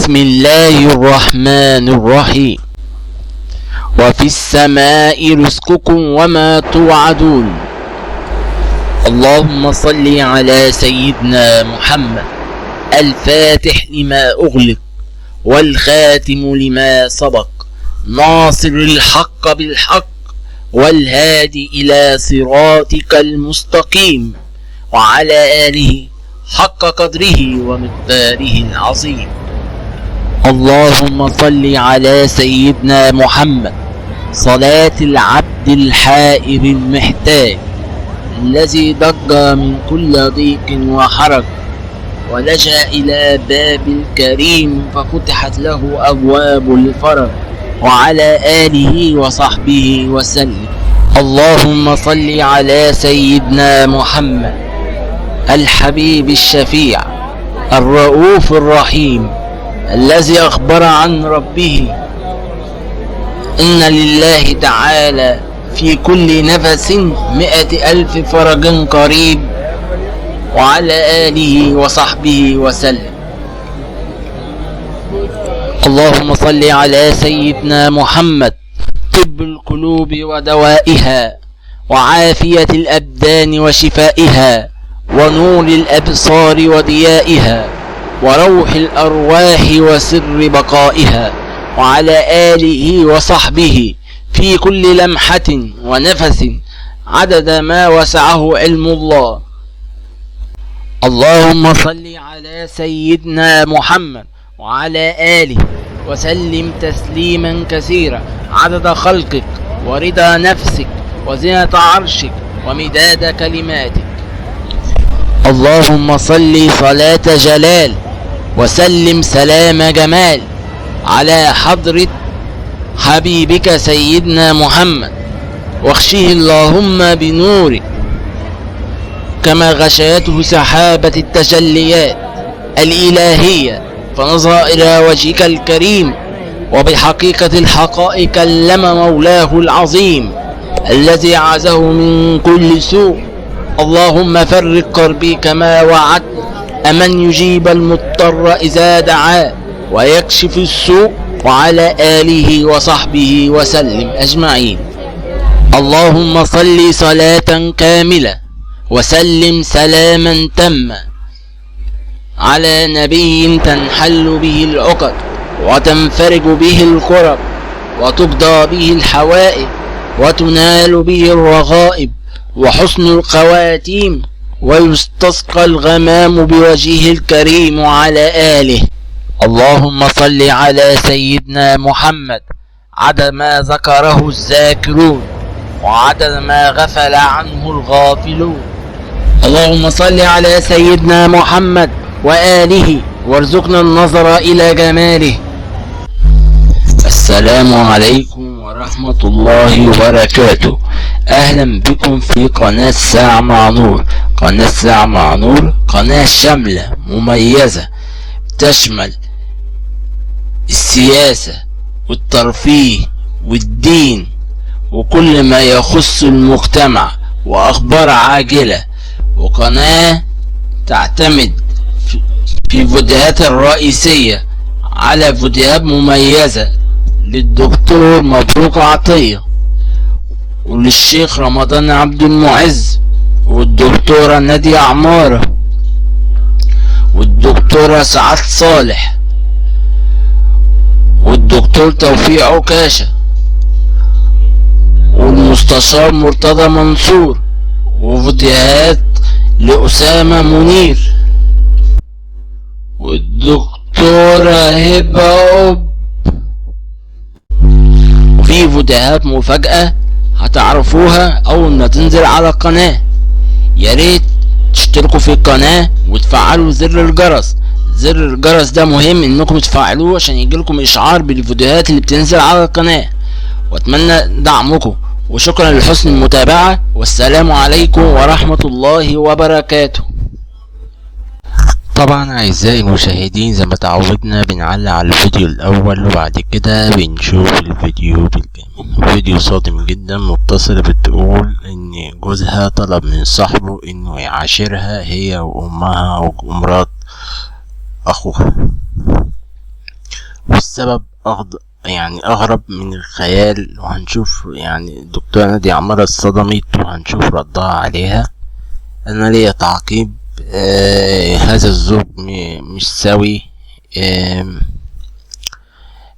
بسم الله الرحمن الرحيم. وفي السماء رزقكم وما توعدون. اللهم صل على سيدنا محمد الفاتح لما أغلق والخاتم لما سبق، ناصر الحق بالحق والهادي إلى صراطك المستقيم، وعلى آله حق قدره ومقداره العظيم. اللهم صل على سيدنا محمد صلاة العبد الحائر المحتاج الذي ضج من كل ضيق وحرج، ولجأ إلى باب الكريم ففتحت له أبواب الفرج، وعلى آله وصحبه وسلم. اللهم صل على سيدنا محمد الحبيب الشفيع الرؤوف الرحيم الذي أخبر عن ربه إن لله تعالى في كل نفس 100,000 فرج قريب، وعلى آله وصحبه وسلم. اللهم صل على سيدنا محمد طب القلوب ودوائها، وعافية الأبدان وشفائها، ونور الأبصار وضيائها، وروح الأرواح وسر بقائها، وعلى آله وصحبه في كل لمحة ونفس عدد ما وسعه علم الله. اللهم صل على سيدنا محمد وعلى آله وسلم تسليما كثيرا عدد خلقك ورضا نفسك وزنة عرشك ومداد كلماتك. اللهم صل صلاة جلال وسلم سلام جمال على حضرة حبيبك سيدنا محمد، واغشه اللهم بنورك كما غشيته سحابة التجليات الإلهية، فنظر إلى وجهك الكريم وبحقيقة الحقائق كلم مولاه العظيم الذي عزه من كل سوء. اللهم فرج كربي كما وعدت، أمن يجيب المضطر إذا دعاه ويكشف السوء، وعلى آله وصحبه وسلم أجمعين. اللهم صل صلاة كاملة وسلم سلاما تاما على نبي تنحل به العقد وتنفرج به الكرب وتقضى به الحوائج وتنال به الرغائب وحسن الخواتيم، ويستسقى الغمام بوجهه الكريم وعلى آله. اللهم صل على سيدنا محمد عدد ما ذكره الذاكرون وعدد ما غفل عنه الغافلون. اللهم صل على سيدنا محمد وآله وارزقنا النظر إلى جماله. السلام عليكم ورحمة الله وبركاته. أهلا بكم في قناة ساعة مع نور. قناة ساعة مع نور قناة شاملة مميزة تشمل السياسة والترفيه والدين وكل ما يخص المجتمع وأخبار عاجلة، وقناة تعتمد في فيديوهات الرئيسية على فيديوهات مميزة للدكتور مبروك عطية وللشيخ رمضان عبد المعز والدكتورة نادية عمارة والدكتورة سعاد صالح والدكتور توفيق عكاشة والمستشار مرتضى منصور، وفيديوهات لأسامة منير والدكتورة هبة أب. وفي فيديوهات مفاجأة هتعرفوها أول ما تنزل على القناة. ياريت تشتركوا في القناة وتفعلوا زر الجرس. زر الجرس ده مهم انكم تفعلوه عشان يجيلكم اشعار بالفيديوهات اللي بتنزل على القناة، واتمنى دعمكم، وشكرا لحسن المتابعة، والسلام عليكم ورحمة الله وبركاته. طبعا اعزائي المشاهدين، زي ما تعودنا بنعلق على الفيديو الاول وبعد كده بنشوف الفيديو بالكامل. فيديو صادم جدا. متصلة بتقول ان جوزها طلب من صاحبه انه يعاشرها هي وامها ومرات اخوها. السبب يعني أغرب من الخيال، وهنشوف يعني الدكتورة نادية عمارة اتصدمت وهنشوف ردها عليها. أنا ليا تعقيب، هذا الزوج مش سوي،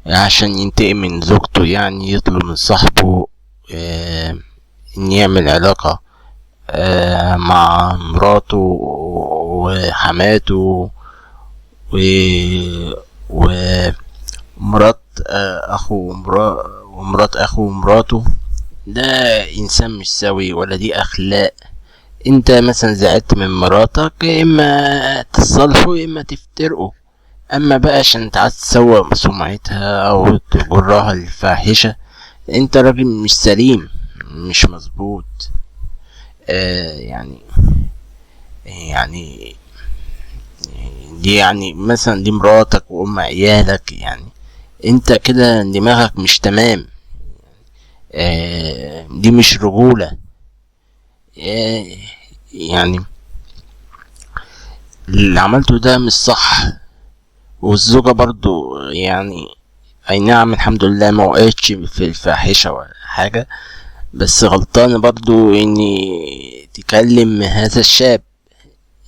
عشان ينتقم من زوجته يعني يطلب من صاحبه إن يعمل علاقة مع مراته وحماته ومرات اخو ومرات اخو ومراته. ده انسان مش سوي ولا دي اخلاق. انت مثلا زعلت من مراتك، يا اما تصالحوا يا اما تفترقوا، اما بقى عشان انت عايز تسوق سمعتها او تجرها للفاحشة، انت راجل مش سليم، مش مظبوط. يعني دي يعني مثلا دي مراتك وام عيالك، يعني انت كده دماغك مش تمام، دي مش رجولة. يعني اللي عملته ده مش صح. والزوجة برضو يعني اي نعم الحمد لله ما وقعتش في الفاحشة ولا حاجة، بس غلطانة برضو اني تكلم هذا الشاب،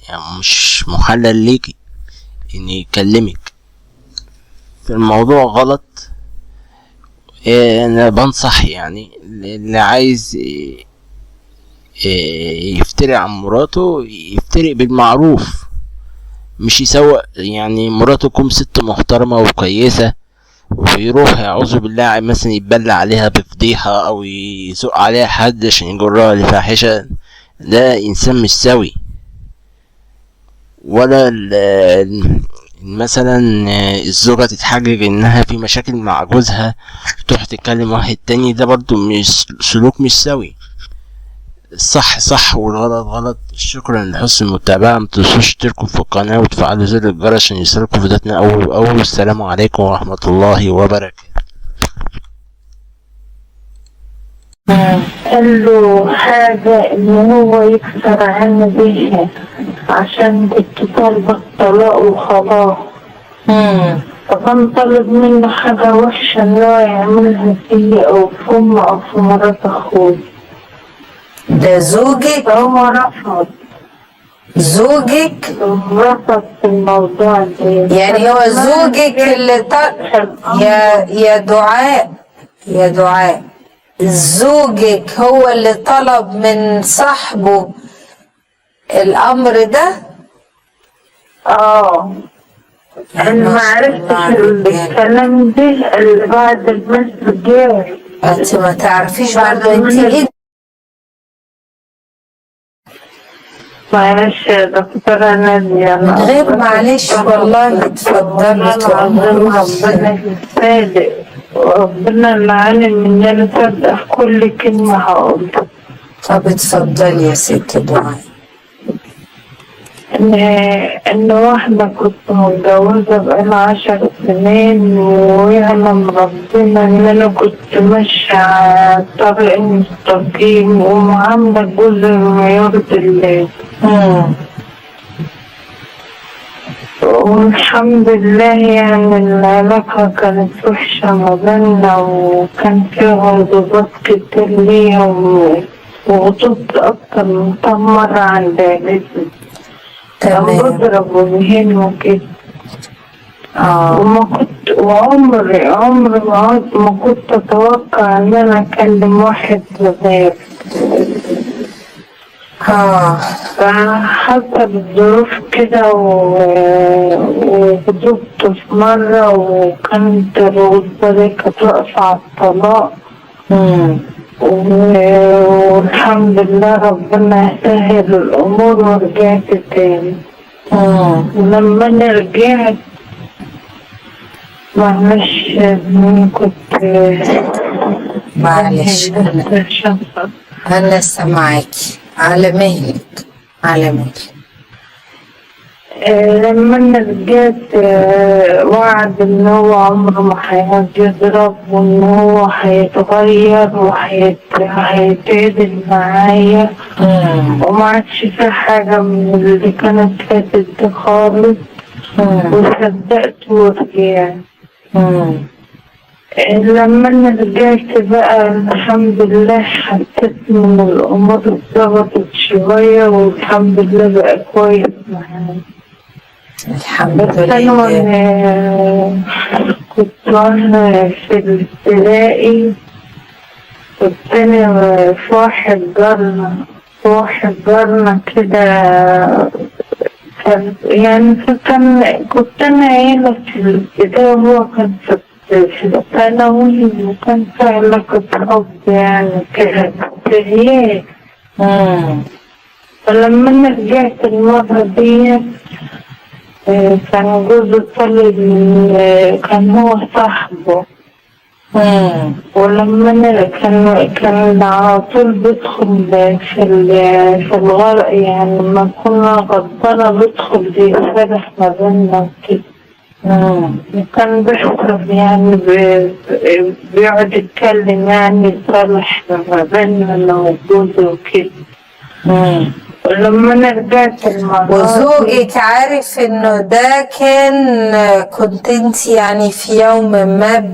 يعني مش محلل ليكي ان يكلمك في الموضوع غلط. انا بنصح يعني اللي عايز يفترق عن مراته يفترق بالمعروف، مش يسوق يعني مراته تكون ست محترمة وكويسة ويروح يعوذ بالله مثلا يتبلى عليها بفضيحة او يسوق عليها حد عشان يجرها لفاحشة. ده انسان مش سوي. ولا مثلا الزوجة تتحجج انها في مشاكل مع جوزها تروح تتكلم واحد تاني، ده برضو مش سلوك مش سوي. الصح صح والغلط غلط. شكرا لحسن المتابعة، متنسوش تشتركوا في القناة وتفعلوا زر الجرس عشان يوصلكم فيديوهاتنا اول باول. السلام عليكم ورحمة الله وبركاته. قال له حاجة إن هو يكسر عني بيها عشان كنت طالبة الطلاق وخلاص. فكان طالب منه حاجة وحشة إن هو يعملها فيا أو في أمي أو في مرات أخوي. ده زوجك؟ فهو رفض. زوجك؟ رفض في الموضوع ده. يعني هو زوجك اللي يا دعاء، يا دعاء، زوجك هو اللي طلب من صاحبه الأمر ده؟ اه انا ما عرفتش الكلام ده اللي بعد المسجد. انت ما تعرفيش برضه انت ايه؟ معلش يا دكتورة نادية، من غير معلش والله، اتفضلي. ربنا صادق، وربنا اللي عالم ان انا صادقة في كل كلمة هقولها. طب اتفضلي يا ست دعاء. إن واحدة كنت متجوزة بقالي 10 سنين، ويعلم ربنا إن أنا كنت ماشية على الطريق المستقيم ومعاملة جوزي بما يرضي الله. والحمد لله يعني العلاقة كانت وحشة ما بينا، وكان فيها غضوبات كتير ليا وغضبت أكتر من كم مرة عند عيلتي. كان بضرب وبهين وكده. وما كنت وعمري عمري ما كنت أتوقع إن أنا أكلم واحد غير. فحصل الظروف كده وغضبت في مرة، وكانت الغضبة دي كانت واقفة على الطلاق. والحمد لله ربنا سهل الأمور ورجعت تاني. ولما أنا رجعت معلش كنت معلش أنا سامعاكي، على مهلك على مهلك. لما انا رجعت وعد ان هو عمره ما هيقعد يضرب، وان هو هيتغير وهيتعدل معايا، وما عادش في حاجة من اللي كانت فاتت دي خالص. وصدقت ورجعت. لما انا رجعت بقى الحمد لله حسيت ان الامور اتظبطت شوية، والحمد لله بقى كويس معايا. الحمد بس انا لله. وانا كنت وانا في الابتدائي، كنت انا في واحد جارنا كده، يعني كنت انا عيلة في الابتدائي وهو كان في الثانوي، وكان في علاقة حب يعني كده ابتدائي. فلما انا رجعت المرة دي كان جوزي طالب، كان هو صاحبه. ولما انا كان على طول بيدخل في الغرق، يعني لما كنا غضبانة بيدخل بيتفرح ما بينا وكده. وكان بيحسب يعني بيقعد يتكلم يعني يصالح ما بينا انا وجوزي وكده. ولما انا رجعت المرة وزوجك عارف انه ده كان كنت انت يعني في يوم ما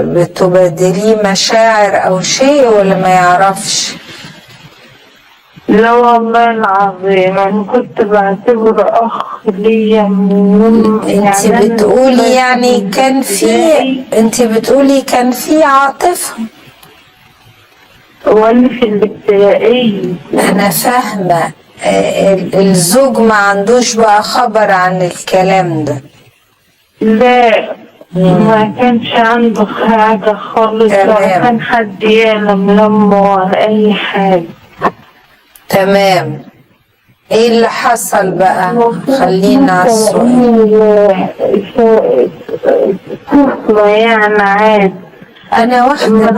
بتبادليه مشاعر او شيء ولا ما يعرفش؟ لا والله العظيم انا كنت بعتبره اخ ليا من انت يعني بتقولي يعني كان في، انت بتقولي كان في عاطفة. وانا في الابتدائية. انا فاهمة. الزوج ما عندوش بقى خبر عن الكلام ده؟ لا ما كانش عنده حاجة خالص، ولا كان حد يعلم لمه ولا أي حاجة. تمام. ايه اللي حصل بقى؟ خلينا على السؤال. طفلة يعني عادي. أنا واخدة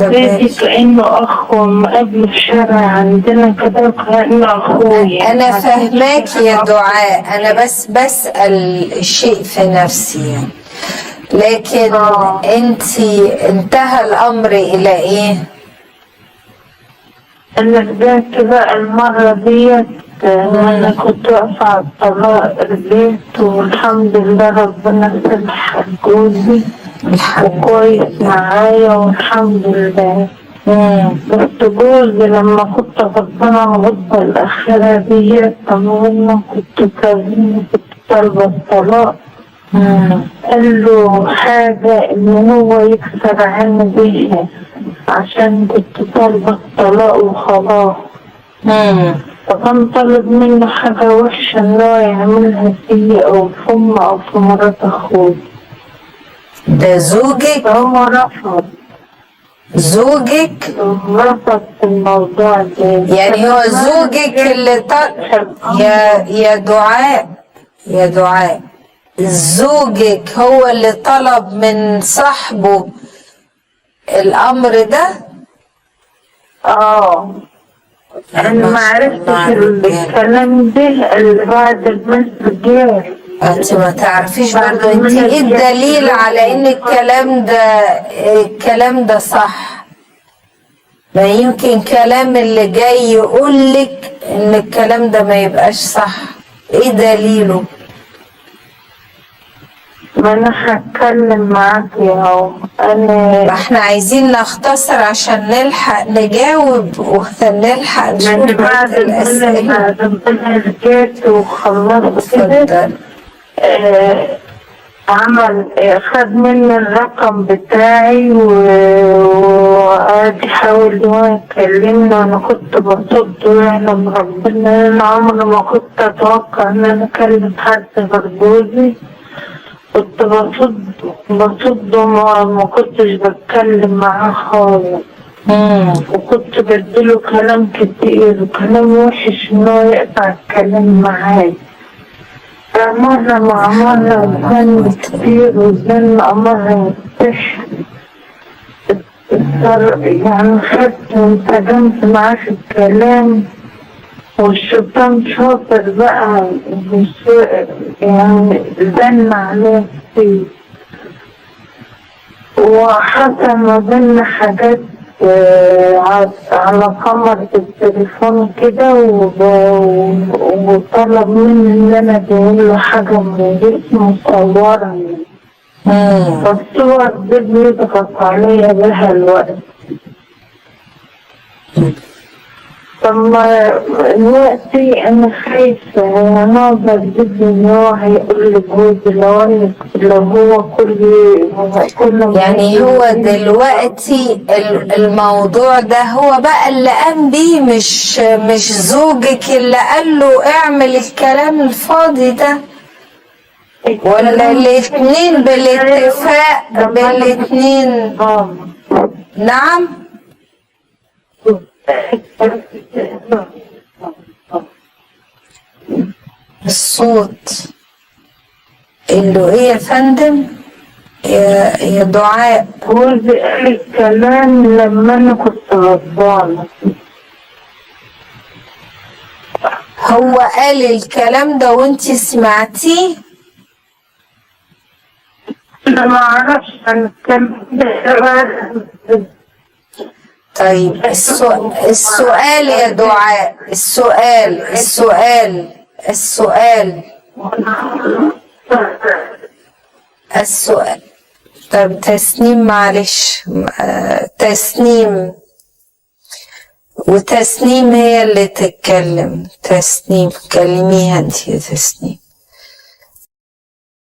بالي، كأنه أخ، ومقابله في الشارع عندنا كده كأنه أخويا. أنا فاهماك يا دعاء، أنا بس بسأل شيء في نفسي يعني. لكن أنت انتهى الأمر إلى إيه؟ أنا رجعت بقى المرة ديت، أنا كنت واقفة على الطلاق، رجعت والحمد لله ربنا سمح جوزي وكويس معايا والحمد لله. بس جوزي لما كنت غضبانة الغضبة الأخيرة ديت، طبعا كنت طالبة الطلاق، قال له حاجة إن هو يكسر عيني بيها عشان كنت طالبة الطلاق وخلاص. فكان طالب منه حاجة وحشة إن هو يعملها فيا أو في أمه أو في مرات أخوه. ده زوجك؟ هو رفض. زوجك؟ رفض الموضوع ده. يعني هو زوجك اللي يا دعاء، يا دعاء، زوجك هو اللي طلب من صاحبه الأمر ده؟ أنا ما عرفتش الكلام ده اللي بعد المسجد جه. انت ما تعرفيش برضه انت ايه الدليل على ان الكلام ده صح؟ ما يمكن كلام اللي جاي يقولك ان الكلام ده ما يبقاش صح، ايه دليله؟ ما انا هتكلم معاكي اهو. انا احنا عايزين نختصر عشان نلحق نجاوب ونلحق نشوف بعد الاسئله. بعد رجعت وخلصت كده، عمل خد مني الرقم بتاعي وقعد يحاول هو يكلمني، وانا كنت بصده يعلم ربنا. انا عمري ما كنت اتوقع ان انا اكلم حد غير جوزي، كنت بصده ما كنتش بتكلم معاه خالص. وكنت بديله كلام كتير وكلام وحش ان هو يقطع الكلام معايا. مرة مع مرة وزن كتير وزن مرة وتح يعني، خدت وانسجمت معاه في الكلام، والشيطان شاطر بقى يعني زن عليه كتير، وحصل ما بينا حاجات على كاميرا التليفون كده، وطلب مني ان انا اديله حاجة من جسمه وصورني. فالصور دي بيضغط عليا بها الوقت. طب ما دلوقتي أنا خايفة، أنا جدا إن هو هيقول لجوزي لو هو كل يعني هو دلوقتي الموضوع ده هو بقى اللي قام بيه، مش زوجك اللي قال له اعمل الكلام الفاضي ده، ولا الاتنين بالاتفاق؟ بالاتنين. نعم. الصوت اللي ايه يا فندم؟ يا دعاء، جوزي قال الكلام لما انا كنت غضبانة. هو قال الكلام ده وانتي سمعتيه؟ انا ما اعرفش عن الكلام ده. طيب السؤال يا دعاء، السؤال السؤال السؤال السؤال. طب تسنيم، معلش، تسنيم، وتسنيم هي اللي تتكلم. تسنيم كلميها انت يا تسنيم.